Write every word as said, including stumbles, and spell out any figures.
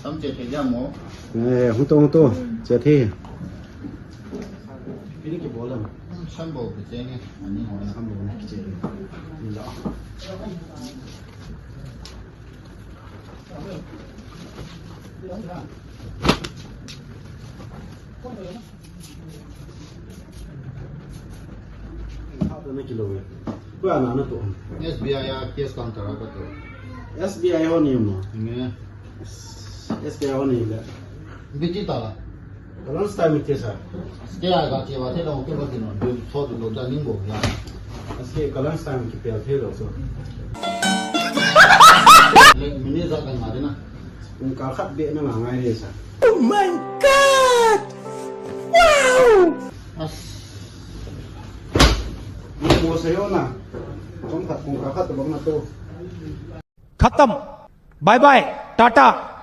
Tam che pe jam mo. Eh, hung to, hung to. Che thi. Pini ki bolam. Sam bo pe che nge. Ani ho na. Sam bo na ki che. Ni la. Hah to na kilo ve. Koi a na na to? S B I a cash counter a ka to. S B I ho ni mo? Nge. S B I ho ni le. Biti ta la. Ka lunch time te sa. S B I ka che wa te lo ke ba ti no. Bi so lo da ning bo ya. S B I ka lunch time ki pel the lo so. Le mini za ka na de na. Kong kal khat beh na nga ngai le sa. Oh my God! Wow! As. Ni mo sa yo na. Kong khat, kong kal khat bang na to. खत्म। Bye bye. Tata.